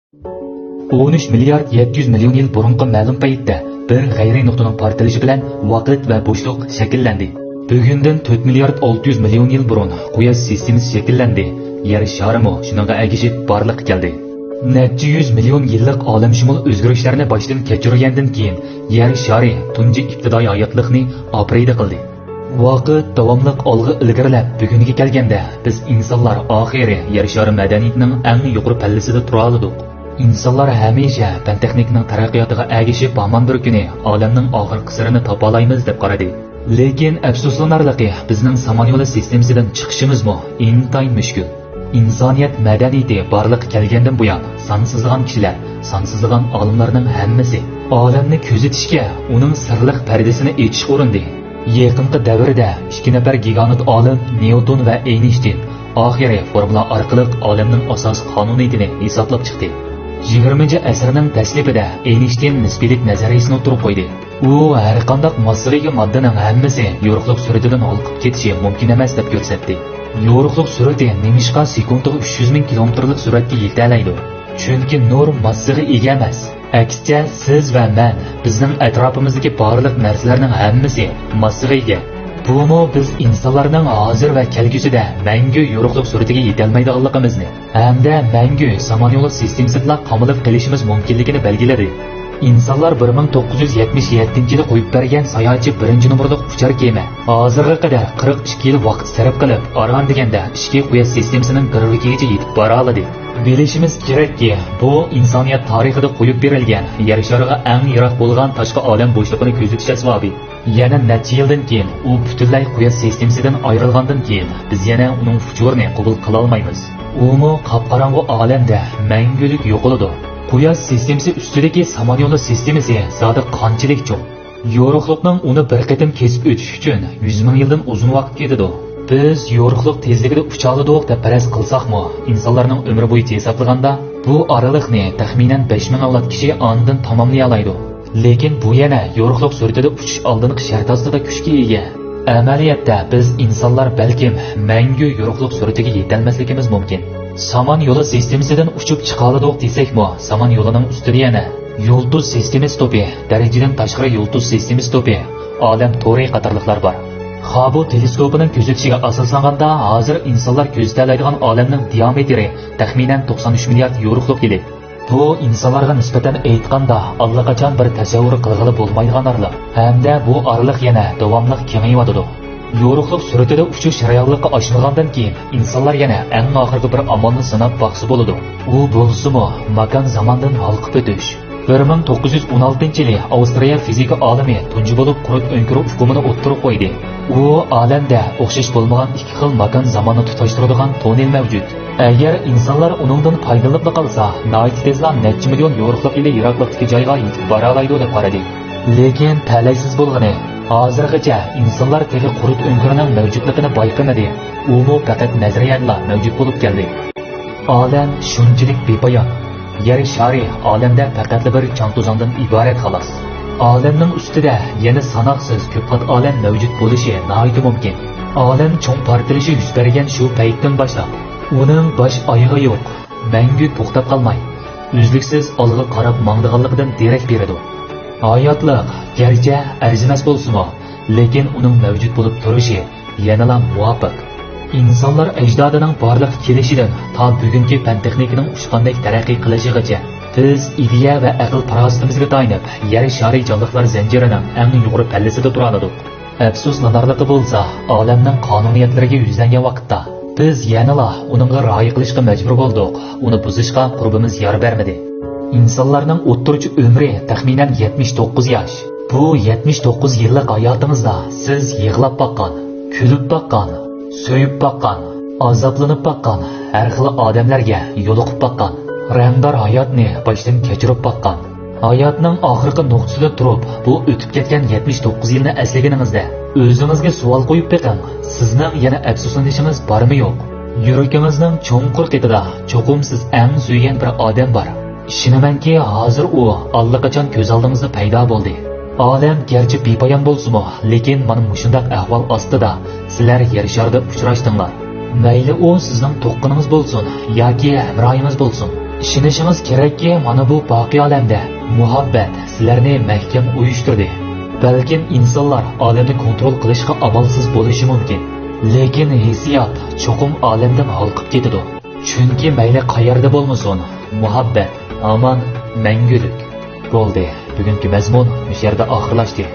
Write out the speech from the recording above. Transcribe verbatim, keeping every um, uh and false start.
ئون ئۈچ مىليارد يەتتە يۈز مىليون يىل بۇرۇنقى مەلۇم پەيتتە بىر غەيرىي نۇقتىنىڭ پارتلىشى بىلەن ۋاقىت ۋە بوشلۇق شەكىللەندى. بۈگۈندىن تۆت مىليارد ئالتە يۈز مىليون يىل بۇرۇن قۇياش سىستېمىسى شەكىللەندى. يەر شارىمۇ شۇنىڭغا ئەگىشىپ بارلىققا كەلدى. نەچچە يۈز مىليون يىللىق ئالەمشۇمۇل ئۆزگىرىشلەرنى باشتىن كەچۈرگەندىن كېيىن، يەر شارى تۇنجى ئىپتىدائىي ھاياتلىقنى ئاپىرىدە قىلدى. ۋاقىت داۋاملىق ئالغا ئىلگىرىلەپ، بۈگۈنگە كەلگەندە، بىز ئىنسانلار ئاخىرى يەر شارى مەدەنىيىتىنىڭ ئەڭ يۇقىرى پەللىسىدە تۇرالىدۇق. ئىنسانلار ھەمىشە پەن-تېخنىكىنىڭ تەرەققىياتىغا ئەگىشىپ، ھامان بىر كۈنى ئالەمنىڭ ئاخىرقى سىرىنى تاپالايمىز دەپ قارىدى. لېكىن ئەپسۇسلىنارلىقى، بىزنىڭ سامان يولى سىستېمىسىدىن چىقىشىمىزمۇ ئىنتايىن مۈشكۈل. ئىنسانىيەت مەدەنىيىتى بارلىققا كەلگەندىن بۇيان، سانسىزلىغان كىشىلەر، سانسىزلىغان ئالىملارنىڭ ھەممىسى ئالەمنى كۆزىتىشكە، ئۇنىڭ سىرلىق پەردىسىنى ئېچىشقا ئۇرۇندى. يېقىنقى دەۋردە ئىككى نەپەر گىگانت ئالىم نيۇتون ۋە ئېينىشتىين ئاخىرى فورمۇلا ئارقىلىق ئالەمنىڭ ئاساسىي قانۇنىيىتىنى ھېسابلاپ چىقتى. يىگىرمىنچى ئەسىرنىڭ دەسلىپىدە ئېينىشتىين نىسپىيلىك نەزەرىيىسىنى ئوتتۇرىغا قويدى. ئۇ ھەرقانداق ماسسىغا ئىگە ماددىنىڭ ھەممىسى يورۇقلۇق سۈرئىتىدىن ھالقىپ كېتىشى مۇمكىن ئەمەس دەپ كۆرسەتتى. يورۇقلۇق سۈرئىتى نېمىشقا سېكۇنتىغا ئۈچ يۈز مىڭ كىلومېتىرلىق سۈرئەتكە يېتەلەيدۇ؟ چۈنكى نۇر ماسسىغا ئىگە ئەمەس. ئەكسىچە، سىز ۋە مەن بىزنىڭ ئەتراپىمىزدىكى بارلىق نەرسىلەرنىڭ ھەممىسى ماسسىغا ئىگە. بۇمۇ بىز ئىنسانلارنىڭ ھازىر ۋە كەلگۈسىدە مەڭگۈ يورۇقلۇق سۈرئىتىگە يېتەلمەيدىغانلىقىمىزنى ھەمدە مەڭگۈ سامان يولى سىستېمىسىدىلا قامىلىپ قېلىشىمىز مۇمكىنلىكىنى بەلگىلىدى. ئىنسانلار بىر مىڭ توققۇز يۈز يەتمىش يەتتىنچى يىلى قويۇپ بەرگەن ساياھەتچى بىرىنچى نومۇرلۇق ئۇچار كېمە ھازىرغا قەدەر قىرىق ئىككى يىل ۋاقىت سەرپ قىلىپ، ئاران دېگەندە ئىچكى قۇياش سىستېمىسىنىڭ گىرۋىكىگىچە يېتىپ بارالايدۇ. بىلىشىمىز كېرەككى، بۇ ئىنسانىيەت تارىخىدا قويۇپ بېرىلگەن يەر شارىغا ئەڭ يىراق بولغان تاشقى ئالەم بوشلۇقىنى كۆزىتىش ئەسۋابى. يەنە نەچچە يىلدىن كېيىن ئۇ پۈتۈنلەي قۇياش سىستېمىسىدىن ئايرىلغاندىن كېيىن، بىز يەنە ئۇنىڭ ئۇچۇرىنى قوبۇل قىلالمايمىز. ئۇمۇ قاپقاراڭغۇ ئالەمدە مەڭگۈلۈك يوقىلىدۇ. قۇياش سىستېمىسى ئۈستىدىكى سامان يولى سىستېمىسى زادى قانچىلىك چوڭ؟ يورۇقلۇقنىڭ ئۇنى بىر قېتىم كېسىپ ئۆتۈش ئۈچۈن يۈز مىڭ يىلدىن ئۇزۇن ۋاقىت كېتىدۇ. بىز يورۇقلۇق تېزلىكىدە ئۇچالىدۇق دەپ پەرەز قىلساقمۇ، ئىنسانلارنىڭ ئۆمرى بويىچە ھېسابلىغاندا، بۇ ئارىلىقنى تەخمىنەن بەش مىڭ ئەۋلاد كىشى ئاندىن تاماملىيالايدۇ. لېكىن بۇ يەنە يورۇقلۇق سۈرئىتىدە ئۇچۇش ئالدىنقى شەرت ئاستىدا كۈچكە ئىگە. ئەمەلىيەتتە بىز ئىنسانلار بەلكىم مەڭگۈ يورۇقلۇق سۈرئىتىگە يېتەلمەسلىكىمىز مۇمكىن. سامان يولى سىستېمىسىدىن ئۇچۇپ چىقالىدۇق دېسەكمۇ، سامان يولىنىڭ ئۈستىدە يەنە يۇلتۇز سىستېمىسى توپى، دەرىجىدىن تاشقىرى يۇلتۇز سىستېمىسى توپى، ئالەم تورى قاتارلىقلار بار. خابو تېلېسكوپىنىڭ كۆزىتىشىگە ئاساسلانغاندا، ھازىر ئىنسانلار كۆزىتەلەيدىغان ئالەمنىڭ دىيامېتىرى تەخمىنەن توقسان ئۈچ مىليارد يورۇقلۇق يىلى. بۇ ئىنسانلارغا نىسبەتەن ئېيتقاندا، ئاللىقاچان بىر تەسەۋۋۇر قىلغىلى بولمايدىغان ئارىلىق ھەمدە بۇ ئارىلىق يەنە داۋاملىق كېڭىيىۋاتىدۇ. يورۇقلۇق سۈرئىتىدە ئۇچۇش رېئاللىققا ئاشمىغاندىن كېيىن، ئىنسانلار يەنە ئەڭ ئاخىرقى بىر ئامالنى سىناپ باقسا بولىدۇ. ئۇ بولسىمۇ ماكان زاماندىن ھالقىپ ئۆتۈش. بىر مىڭ توققۇز يۈز ئون ئالتىنچى يىلى ئاۋسترىيە فىزىكا ئالىمى تۇنجى بولۇپ قۇرت ئۆڭكۈرى ئۇقۇمىنى ئوتتۇرىغا قويدى. ئۇ ئالەمدە ئوخشاش بولمىغان ئىككى خىل ماكان زاماننى تۇتاشتۇرىدىغان توننېل مەۋجۇت. ئەگەر ئىنسانلار ئۇنىڭدىن پايدىلىنىپلا قالسا، ناھايىتى تېزلا نەچچە مىليون يورۇقلۇق يىلى يىراقلىقتىكى جايغا يېتىپ بارالايدۇ دەپ قارىدى. لېكىن تەلەيسىز بولغىنى، ھازىرغىچە ئىنسانلار تېخى قۇرت ئۆڭكۈرىنىڭ مەۋجۇتلۇقىنى بايقىمىدى. ئۇمۇ پەقەت نەزەرىيەدىلا مەۋجۇت بولۇپ كەلدى. ئالەم شۇنچىلىك بىپايان، يەر شارى ئالەمدە پەقەتلا بىر چاڭ-توزاندىن ئىبارەت خالاس. ئالەمنىڭ ئۈستىدە يەنە ساناقسىز كۆپ قات ئالەم مەۋجۇت بولۇشى ناھايىتى مۇمكىن. ئالەم چوڭ پارتلىشى يۈز بەرگەن شۇ پەيتتىن باشلاپ، ئۇنىڭ باش-ئايىغى يوق، مەڭگۈ توختاپ قالماي، ئۈزلۈكسىز ئالغا قاراپ ماڭىدىغانلىقىدىن دېرەك بېرىدۇ. ھاياتلىق گەرچە ئەرزىمەس بولسىمۇ، لېكىن ئۇنىڭ مەۋجۇت بولۇپ تۇرۇشى يەنىلا مۇۋاپىق. ئىنسانلار ئەجدادىنىڭ بارلىققا كېلىشىدىن تا بۈگۈنكى پەن-تېخنىكىنىڭ ئۇچقاندەك تەرەققىي قىلىشىغىچە، بىز ئىدىيە ۋە ئەقىل-پاراسىتىمىزگە تايىنىپ، يەر شارى جانلىقلار زەنجىرىنىڭ ئەڭ يۇقىرى پەللىسىدە تۇرالىدۇق. ئەپسۇسلىنارلىقى بولسا، ئالەمنىڭ قانۇنىيەتلىرىگە يۈزلەنگەن ۋاقىتتا، بىز يەنىلا ئۇنىڭغا رىئايە قىلىشقا مەجبۇر بولدۇق، ئۇنى بۇزۇشقا قۇربىمىز يار بەرمىدى. ئىنسانلارنىڭ ئوتتۇرىچە ئۆمرى تەخمىنەن يەتمىش توققۇز ياش. بۇ يەتمىش توققۇز يىللىق ھاياتىڭىزدا سىز يىغلاپ باققان، كۈلۈپ باققان، سۆيۈپ باققان، ئازابلىنىپ باققان، ھەر خىل ئادەملەرگە يولۇقۇپ باققان، رەڭدار ھاياتنى باشتىن كەچۈرۈپ باققان، ھاياتنىڭ ئاخىرقى نۇقتىسىدا تۇرۇپ، بۇ ئۆتۈپ كەتكەن يەتمىش توققۇز يىلنى ئەسلىگىنىڭىزدە، ئۆزىڭىزگە سوئال قويۇپ بېقىڭ، سىزنىڭ يەنە ئەپسۇسلىنىشىڭىز بارمۇ يوق؟ يۈرىكىڭىزنىڭ چوڭقۇر قېتىدا چوقۇم سىز ئەڭ سۆيگەن بىر ئادەم بار. ئىشىنىمەنكى، ھازىر ئۇ ئاللىقاچان كۆز ئالدىڭىزدا پەيدا بولدى. ئالەم گەرچە بىپايان بولسىمۇ، لېكىن مانا مۇشۇنداق ئەھۋال ئاستىدا سىلەر يەر شارىدا ئۇچراشتىڭلار. مەيلى ئۇ سىزنىڭ تۇغقىنىڭىز بولسۇن ياكى ھەمراھىڭىز بولسۇن، ئىشىنىشىڭىز كېرەككى، مانا بۇ باقىي ئالەمدە مۇھەببەت سىلەرنى مەھكەم ئۇيۇشتۇردى. بەلكىم ئىنسانلار ئالەمنى كونترول قىلىشقا ئامالسىز بولۇشى مۇمكىن. لېكىن ھېسسىيات چوقۇم ئالەمدىن ھالقىپ كېتىدۇ. چۈنكى مەيلى قەيەردە بولمىسۇن، مۇھەببەت ھامان مەڭگۈلۈك. بولدى، بۈگۈنكى مەزمۇن مۇشۇ يەردە ئاخىرلاشتى.